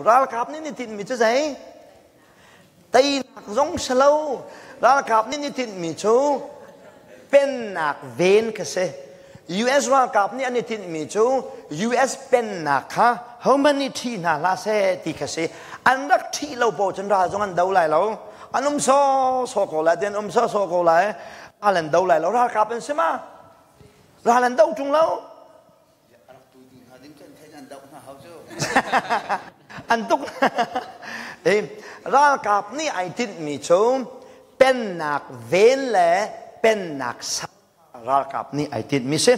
Ralkap nih ni tinhmi cu zei? Teinak zong si lo. Ralkap nih ni tinhmi cu pennak ven kha si. US ralkap nih an i tinhmi cu US pennak kha hohmanh nih ṭhi hna hlah seh ti kha si. An rak ṭhih lo paoh cun ral zong an do lai lo. An um sawsawh ko lai, an um sawsawh ko lai. Ral an do lai lo. Ralkap an si ma? Ral an do ṭung lo. An tuk. Ralkap nih ai tinhmi cu pennak ven le pennak sa ralkap nih ai tinhmi si.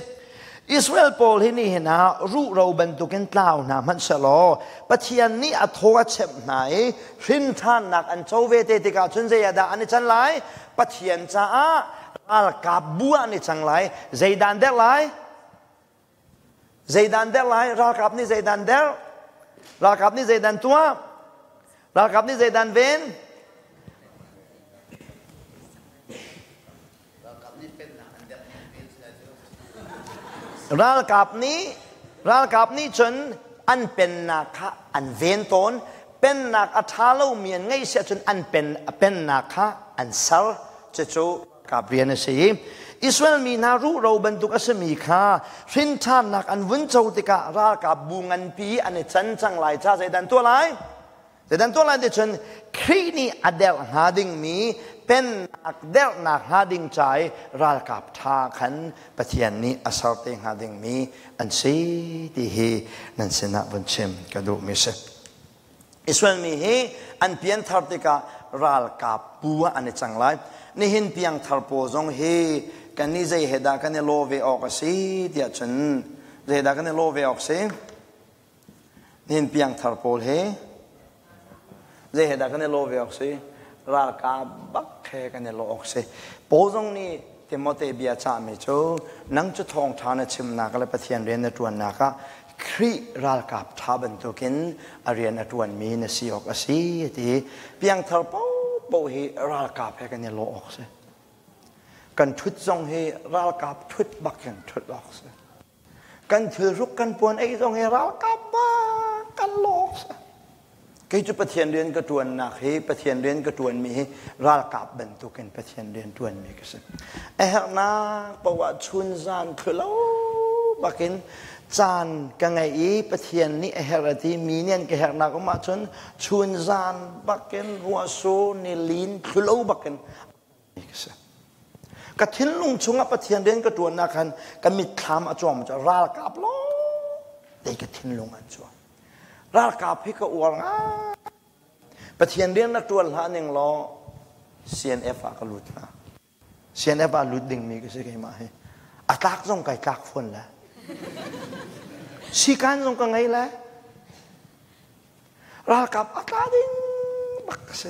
Israel pawl hi nihin ah ruhro bantukin tlau hna hmanh sehlaw Pathian nih a thaw a chemh hna i hrinṭhannak an co ve te tikah cun zei ah dah an i can lai? Pathian caah ralkap bu ah an i cang lai. Zeidan der lai? Zeidan der lai? Ralkap nih zeidan der? Ralkap nih zeidan tuah? Ralkap nih zeidan ven? Ralkap nih ralkap nih cun an pennak kha an ven tawn. Pennak a ṭha lomi an ngeih si ahcun an pen pennak kha an ser. Cucu kap rian a si. Israel mi hna ruhro bantuk a simi kha hrinṭhannak an vun co tikah ralkap bu nganpi an i can cang lai ca zeidan tuah lai? Zeidan tuah lai ti cun Khrih nih a derh hnga dingmi pennak derhnak hnga ding ca i ralkap ṭha khan Pathian nih a ser te hnga dingmi an si ti hi nan sinah vun chim ka duhmi si. Israel mi hi an pianthar tikah ralkap bu ah an i cang lai. Nihin piangthar pawl zong hi kan nih zei he dah kan i law ve awk a si tiah cun zei dah kan i law ve awk si? Nihin piangthar pawl hi zei he dah kan i law ve awk si? Ralkap bak he kan i law awk si. Paul zong nih Timote bia cahmi cu nang cu thawngṭha na chimnak le Pathian rian na ṭuannak ah Khrih ralkap ṭha bantukin a rian a ṭuanmi na si awk a si ti piangthar paohpaoh hi ralkap he kan i lawh awk si. Kan ṭhut zong hi ralkap ṭhut bak in ṭhut awk si. Kan thilhruk kan puan ei zong hi ralkap bak kan lawh awk si. Kei cu Pathian rian ka ṭuannak hi Pathian rian ka ṭuanmi hi ralkap bantukin Pathian rian ṭuanmi ka si. A herhnak paoh ah chun zan thlulo bakin caan ka ngei i Pathian nih a herh a ti mi nih an ka herhnak um ahcun chun zan bakin ruahsur nilin thlulo bakin ka si. Ka thinlung chungah Pathian rian ka ṭuannak khan ka mitthlam a cuang cu ralkap lawng te ka thinlung an cuang. Ralkap hi ka uar ngai. Pathian rian na ṭuan hlah ning law CNF ah ka lut hnga. CNF ah lut dingmi ka si keimah hi. A tlak zong kai tlak fawn le. Sikan zong ka ngei le. Ralkap a tla ding bak ka si.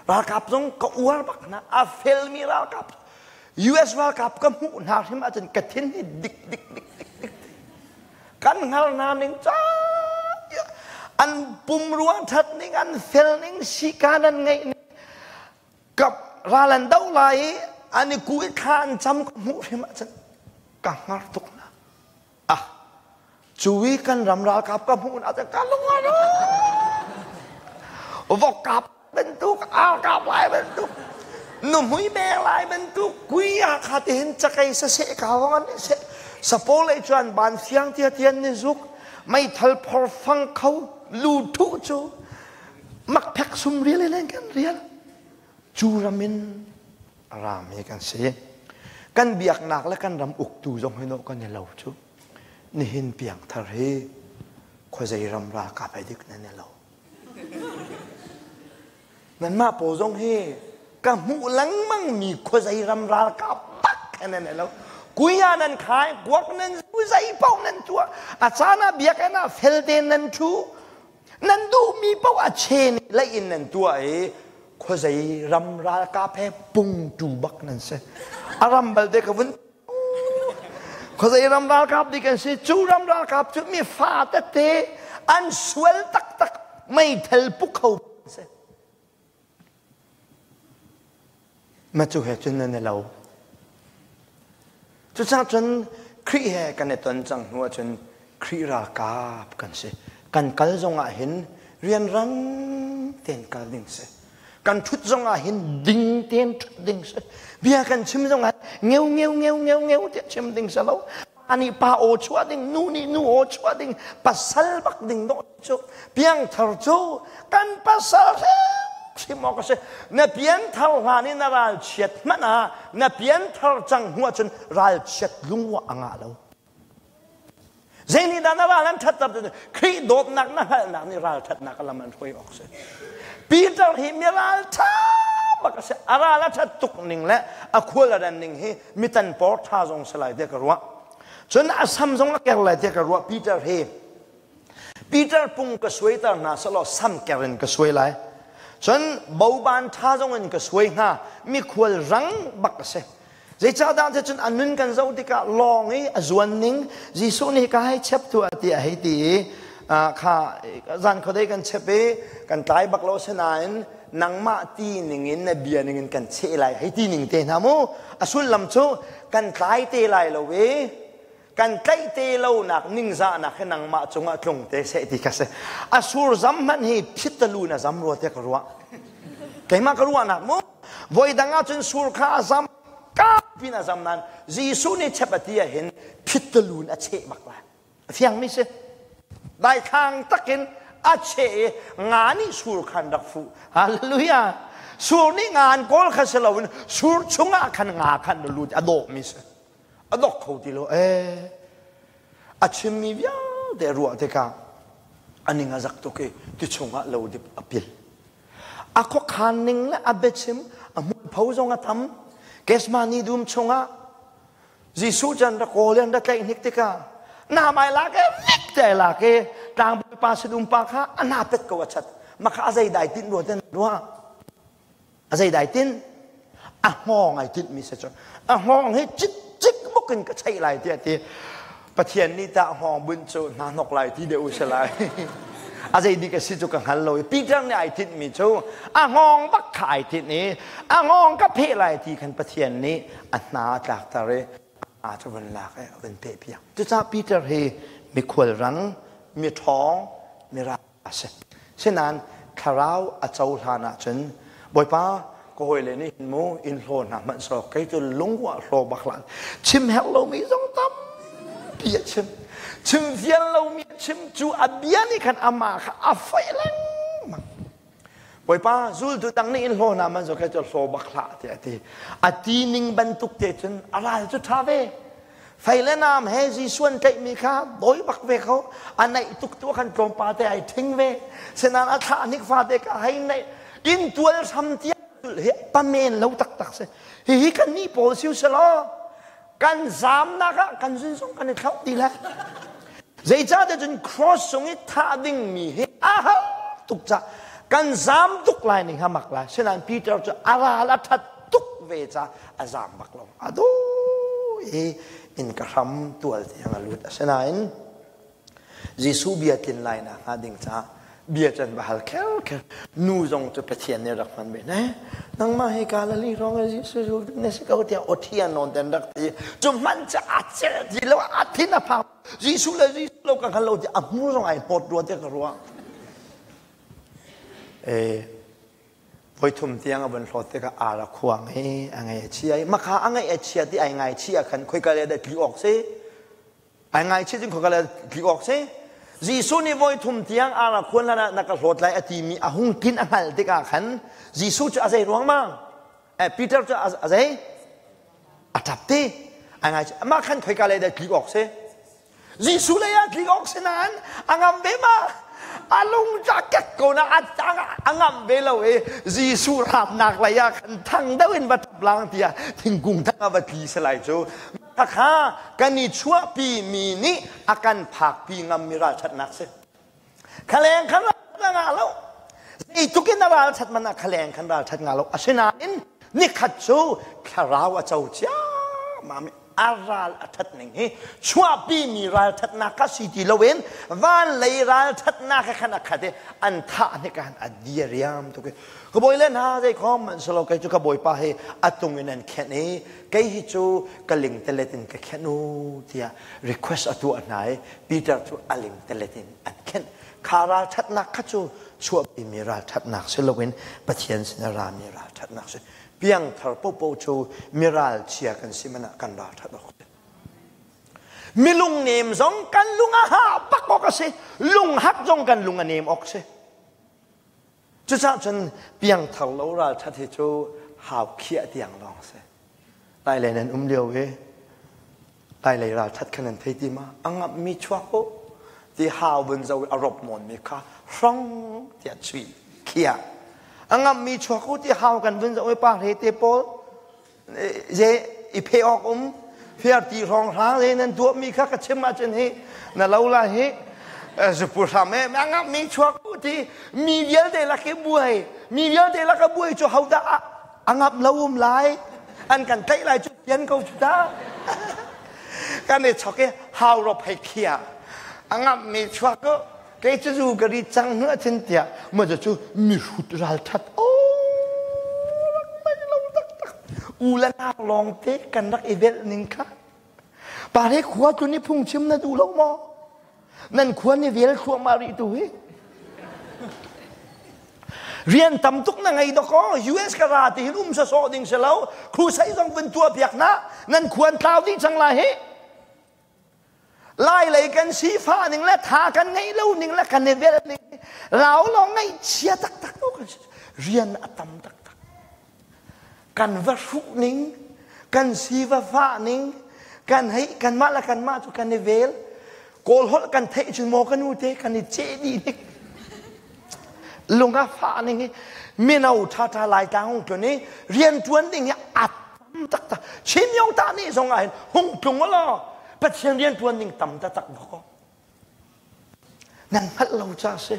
Ralkap zong ka uar bak hna. A felmi ralkap. US ralkap ka hmuh hna hrim ahcun ka thin hi dik dik dik dik dik. Kan hngal hna ning ca an pumrua that ning an fel ning sikan an ngeih ning kap ral an do lai i an i ku i thla an cam ka hmuh hrim ahcun ka hngar tuk hna. Ah, cu i kan ram ralkap ka hmuh na ka lung a vok kap bantuk ar kap lai bantuk nuhmui beng lai bantuk kui ah kha te hin cakei sa seh ka wang an se sapo lei chuan ban siang tia tian ni zuk meithal phor fang kho lu thu chu mak phek sum rial in kan rial cu ram in rami kan si. Kan biaknak le kan ram uktu zong hi no kan i lo cu. Nihin piangthar hi khuazei ram ralkap ai dik nan i lo. Nanmah pawl zong hi ka hmuh lengmang mi khuazei ram ralkap bak he nan i lo. Kuya nan khai, kuak nan zu, zei paoh nan tuah. A caan ah biakinn ah felte nan ṭhu. Nan duhmi paoh a chen lei in nan tuah i khuazei ram ralkap he pungtu bak nan si. A ram balte ka vun khuazei ram ralkap dik an si. Cu ram ralkap cu mi fa tete an sual taktak meithal pu kho si. Ma cu he cun nan i lo. Cucaah cun Khrih he kan i ton cang hnu ahcun Khrih ralkap kan si. Kan kal zongah hin rianrang tein kal ding si. Kan ṭhut zongah hin ding tein ṭhut ding si. Bia kan chim zongah ngeu ngeu ngeu ngeu ngeu tiah chim ding si lo. Pa nih pa aw chuah ding, nu nih nu aw chuah ding, pasal bak ding dawh cu. Piangthar cu kan pasal hrimhrim awk a si. Na pianthar hlan i na ralchiat hmanh ah na pianthar cang hnu ahcun ralchiat lungruah a ngah lo. Zeinihdah na ral an ṭhatter ti Khrih dawtnak na hngalhnak nih ralṭhatnak a lam an hruai awk si. Peter hi mi ralṭha bak a si. A ral a ṭhat tuk ning le a khual a ran ning hi mi tanpawr ṭha zong si lai tiah ka ruah. Cun a sam zong a ker lai tiah ka ruah Peter hi. Peter pung ka suaiter hna selaw sam ker in ka suai lai. Cun boban ṭha zong in ka suai hnga. Mikhual rang bak a si. Zeicahdah ti cun a nun kan zoh tikah lawng i a zuan ning Jesuh nih ka hei chep tuah tiah a hei ti i kha zan khuadei kan chep i kan tlai bak lo sinain nangmah ti ning in na bia ning in kan cheh lai hei ti ning te hna mu a sullam cu kan tlai te lai lo i kan tlaih te lonak ningzahnak hi nangmah cungah tlung te seh ti kha si a sur zam hmanh hi phit na zam rua te ka ruah keimah ka ruahnak mu voi dang ah cun sur kha a zam kapin a zam nain Jesuh nih chep a ti ah hin phitalun a cheh bak lai a fiang mi si daithlang takin a cheh i nga nih sur khan rak fuh hallelujah sur nih nga an kawl kha si loin sur chungah khan nga khan lut a dawh mi si a dok kho ti lo ee a chimmi vialte ruah tikah a ning a zak tuk i ti chungah lo dip a pil a khuakhan ning le a biachim a hmuhpho zong a tam Gethsemane dum chungah Jesuh can ra kawl in ra tlaih hnik tikah na mai lak e vik te lak e tlangbawi pa sinum pa kha a na pet ko a chat makha a zei dai tin rua ten rua A zeidai tin? A hngawng ai tinhmi si cu. A hngawng hi cik cik buk in ka cheih lai tiah ti. Pathian nih tah hngawng bunh cu hna hnok lai ti deuh si lai. A zei dik a si cu ka hngal lo i Peter nih ai tinhmi cu a hngawng bak kha ai tinh i a hngawng ka pheh lai ti khan Pathian nih a hna a tlakter i a cu vun lak i a vun peh piak. Cucaah Peter hi mikhual rang, mi ṭhawng, mi ral a si. Sinain thlarau a cohlan ahcun Bawipa ka hawile nih hin mu in hlaw hna hmanh sawh kei cu lungruah hlaw bak hlah chim herh lomi zong tampi a chim chim vial lomi a chim cu a bia nih khan amah kha a foih lengmang Bawipa zultu dang nih in hlaw hna hmanh sawh kei cu hlaw bak hlah tiah a ti a ti ning bantuk te cun a ral cu ṭha ve Fei le nam he Jesuh an tlaihmi kha dawi bak ve ko. A naih tuk tu khan tlawmpal te ai ṭhing ve. Senain a thlah hnik fate ka hei naih. Inn tual hram tiang hi pamen lo taktak si. Hihi kan nih pawl siu selaw kan zamnak ah kan zun zong kan i thlauh ti le. Zeicahtiah cun cross cung i thah dingmi hi a har tuk ca kan zam tuk lai ning ha mak lai. Sinain Peter cu a ral a ṭhat tuk ve ca a zam bak lo. A do i inn ka hram tual tiang a lut. Asinain Jesuh bia tlin lai nak hnga ding caah bia can va hal kher kher nu zong cu Pathian nih rak hman ve ne nangmah hi Galilee hrawng i Jesuh zul ding na si ko tiah awṭhi nawn ten rak ti cu hman cu a celh ti lo a thin a phang Jesuh le Jesuh lo ka hngal lo ti a hmur zong ai hnawt rua tiah ka ruah. Eh, voithum tiang a vun hlawt tikah ar a khuang i a ngaih a chia i makha a ngaih a chia ti ai ngaichih ah khan khoika le dah tli awk si ai ngaichih cun khoika le tli awk si Jesuh nih voithum tiang ar a khuan hlan ah na ka hlawt lai a timi a hung tlin a hngalh tikah khan Jesuh cu a zei ruang ma eh Peter cu a zei a ṭap te ai ngai mah khan khoika lei dah tlik awk si Jesuh lei ah tlik awk si nain a ngam ve ma a lung ca kek ko na a ngam ve lo i Jesuh hramnak lei ah khan thang deuh in va ṭap lang tiah thingkung thang ah va tli si lai cu khakha kan i chuahpi mi nih a kan phakpi ngam mi ralṭhatnak si Khaleng khan ral ngah lo. Zeitluk in a ralṭhat man ah khaleng khan ralṭhat ngah lo. Asinain nikhat cu thlarau a co ciammam i a ral a ṭhat ning hi chuahpimi ralṭhatnak kha si ti loin van lei ralṭhatnak he khan a khat i an thah hnik ah a dir riam tuk i ka bawi le hna zei khom an silo kei cu ka bawipa hi a tung in an khenh i kei hi cu ka lingtelet in ka khenh u tiah request a tuah hna i Peter cu a lingtelet in an khenh. Kha ralṭhatnak kha cu chuahpimi ralṭhatnak si loin Pathian sin a rami ralṭhatnak si. Piangthar popo cu miralchia kan si man ah kan ralṭhat awk si. Milung nem zong kan lung a hah bak awk a si. Lunghak zong kan lung a nem awk si. Cucaah cun piangthar lo ralṭhat hi cu hau khiah tiang lawng si. Lailei nan um lio i lailei ralṭhat kha nan thei ti ma? A ngamhmi chuak u ti hau vun zo i a rop nawnmi kha hrong tiah chuih khiah. A ngamhmi chuak u ti hau kan vun zo i pa hre te pawl je i phe awk um fiar ti hrawng hrang le nan tuahmi kha ka chim ahcun hi na lo la hi zupu hram e ma ngam mi chuak u ti mi vialte lak i buai mi vialte lak a buai cu hodah a ngap lo um lai an kan tlaih lai cu pian ko cu ta kan i chok i hau rop hei khia a ngap mi chuak u Kei cu zu ka ri cang hnu ahcun tiah maw cu mihrut ralṭhat o rak mai lo taktak u le nau lawng te kan rak i velh ning kha pare khua tu nih phungchim na duh lo maw nan khua ni vel thluahmah rih tu hi rian tam tuk na ngei dawkaw US ka ra ti hin um sawsawh ding si lo crusade zong vun tuah piak na nan khuan tlau dih cang lai hi Lailei kan sifah ning le tha kan ngeih lo ning le kan i velh ning lau lawng ngaihchia taktak ko kan si. Rian a tam taktak. Kan va hruh ning, kan si va fah ning, kan hei kanmah le kanmah cu kan i vel. Kawl holh kan theih cun maw kan u te kan i ceh dih ning. Lung a fah ning hi mino ṭhaṭha Laitlang hung tlun i rianṭuan ding hi a tam taktak Chin Yong ta nih zong ah hin hung tlung law Pathian rian ṭuan ding tam taktak bak nan hngalh lo ca si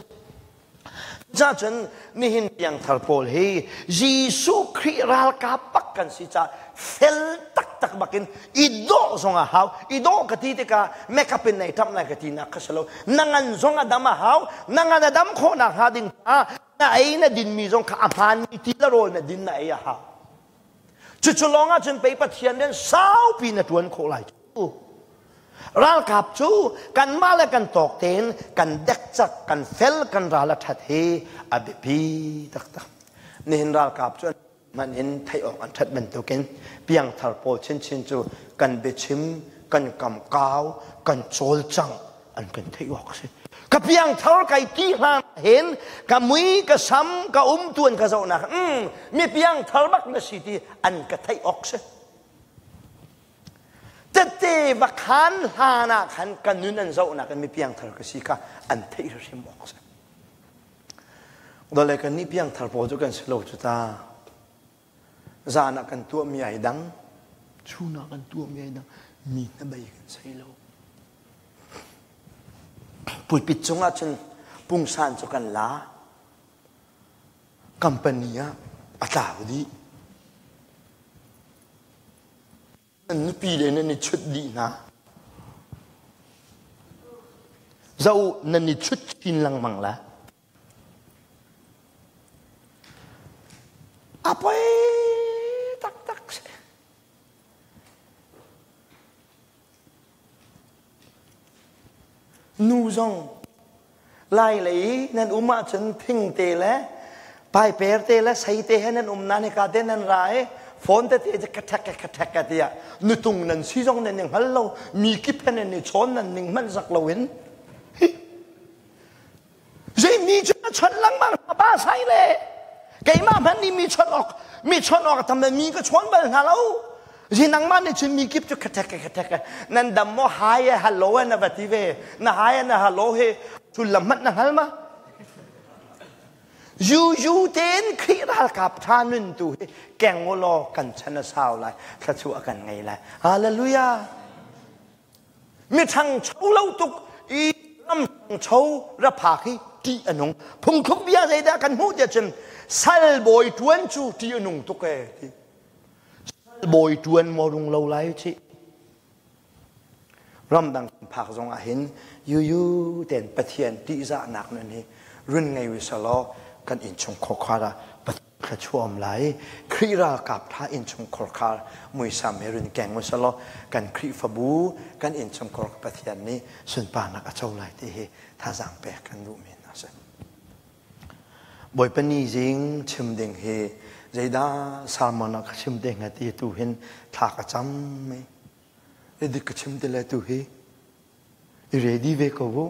ca cun nihin piangthar pawl hi Jesuh Khrih ralkap bak kan si ca fel taktak bakin i dawh zong a hau i dawh ka ti tikah makeup in nei ṭap lai ka ti nak kha si lo na ngan zong a dam a hau na ngan a dam khawh nak hnga ding ca na ei na din mi zong kha a hmaan mi ti le rawl na din na ei a hau Cucu lawng ahcun pei Pathian rian saupi na ṭuan khawh lai cu. Ralkap cu kanmah le kan tawk tein kan dekcak, kan fel, kan ral a ṭhat hi a biapi taktak. Nihin ralkap cu hmanh in theih awk an ṭhat bantukin piangthar pawl chinchin cu kan biachim, kan kamkau, kan cawlcangh an kan theih awk a si. Ka piangthar kai ti hlan hin ka mui ka sam ka um tu an ka zohnak mi piangthar bak na si ti an ka theih awk si. Tete va khan hlan ah khan ka nun an zohnak in mi piangthar ka si kha an theih hrim awk si. Dole kan nih piangthar pawl cu kan si lo cu ta. Zan ah kan tuahmi ai dang, chun ah kan tuahmi ai dang, mi hnabei kan sei lo. Pulpit cungah cun pungsan cu kan la. Company ah a tlau dih. Nan nupi le nan i chut dih hna. Zoh nan i chut chin lengmang la. A poi taktak si. Nu zong lai lei nan um ahcun thing te le paiper te le sei te he nan um nan hika te nan ra i phone tete cu khathek ke khathek ke tiah nutung nan si zong nan i hngal lo mi kip he nan i chawn nan ning hmanh zak loin Zei mi cu na chawnh lengmang hna pa sai le keimah hmanh nih mi chawnh awk mi chawnh awk tam le mi ka chawn bal hna lo zi nangmah nih cun mi kip cu khathek khathek nan dam maw hi e hello e na va ti ve na hi e na hello he sullam hmanh na hngal ma yu yu tein Khrih ralkap tha nun tu hi keng u law kan chan a sau lai thluachuah kan ngei lai hallelujah Mi ṭhangcho lo tuk i ram ṭhangcho ra phak hi ṭih a nung. Phungthluk bia zeidah kan hmuh tiah cun sal bawi ṭuan cu ṭih a nung tuk ee ti. Sal bawi ṭuan maw rung lo lai cih. Ramdang kan phak zong ah hin yuyu ten Pathian ṭihzahnak nun hi run ngei u selaw kan innchung khuakhar ah Pathian Thluachuah um lai. Khrih ralkap tha innchungkhar khar muisam he run keng usalaw kan Khrihfabu kan innchungkhar Pathian nih sunparnak a co lai ti hi thazaang pek kan duhmi hna si. Bawipa ni zing chim ding hi zeidah sermon ah ka chim te hnga ti tu hin thla ka cam i dik ka chim ti le tu hi i ready ve ko u.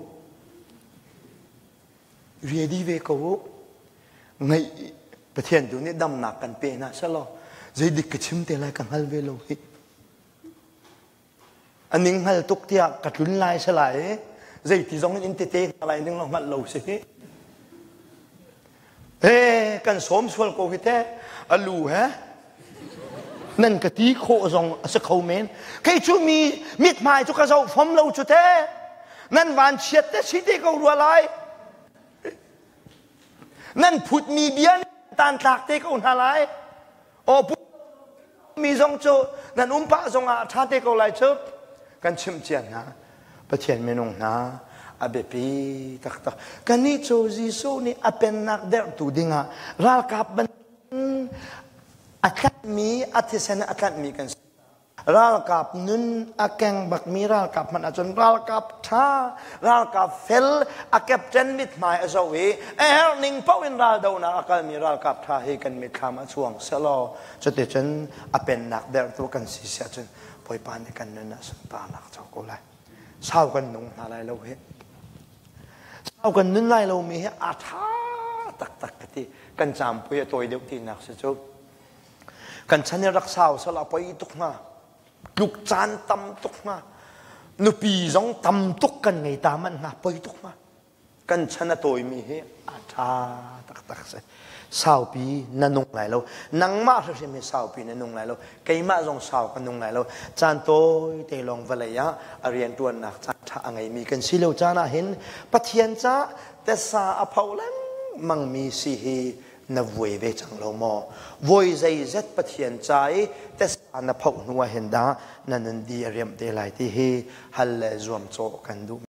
Ready ve ko u. Ngaih Pathian tu nih damnak kan pe hna selaw zeidik ka chim te lai ka hngal ve lo hi. A ning hngal tuk tiah ka tlun lai salai i zeiti zong in in tete hna lai ning lo hngalh lo si hi. He kan sawm sual ko hi te alu he nan ka ti khawh zong a si kho men. Kei cu mi mithmai cu ka zoh fom lo cu te. Nan van chiat te si te ko rua lai. Nan phutmi bia tan tlak te ko hna lai. Aw mi zong cu nan um pah zong ah ṭha te ko lai cu kan chimh cia hna. Pathian minung hna a biapi taktak. Kannih cu Jesuh nih a pennak derhtu dingah ralkap ban a tlanhmi a thisen a tlanhmi kan si. Ralkap nun a keng bakmi ralkap hmanh ahcun ralkap ṭha, ralkap fel, a captain mithmai a zoh i a herh ning paoh in raldonak a kalmi ralkap ṭha hi kan mitthlam ah chuang sehlaw cuticun a pennak derhtu kan si si ahcun Bawipa nih kan nun ah sunparnak a co ko lai. Sau kan nung hna lai lo hi. Sau kan nun lai lomi hi a ṭha taktak ka ti. Kan campui a tawi deuh tinak si cu. Kan chan i rak sau sal a poi tuk hnga. Tluk caan tam tuk hnga. Nupi zong tam tuk kan ngei ta manh hnga poi tuk hnga. Kan chan a tawimi hi a ṭha taktak si. Saupi na nung lai lo. Nangmah hrimhrim hi saupi na nung lai lo. Keimah zong sau ka nung lai lo. Caan tawi te lawng vawlei ah a rianṭuannak caan ṭha a ngeimi kan si lo caan ah hin Pathian ca tesa a pho lengmangmi si hi na vuai ve cang lo maw? Voi zeizet Pathian ca i tesa na phoh hnu ah hin dah na nun di a riamh te lai ti hi hal le zuamcawh kan duh.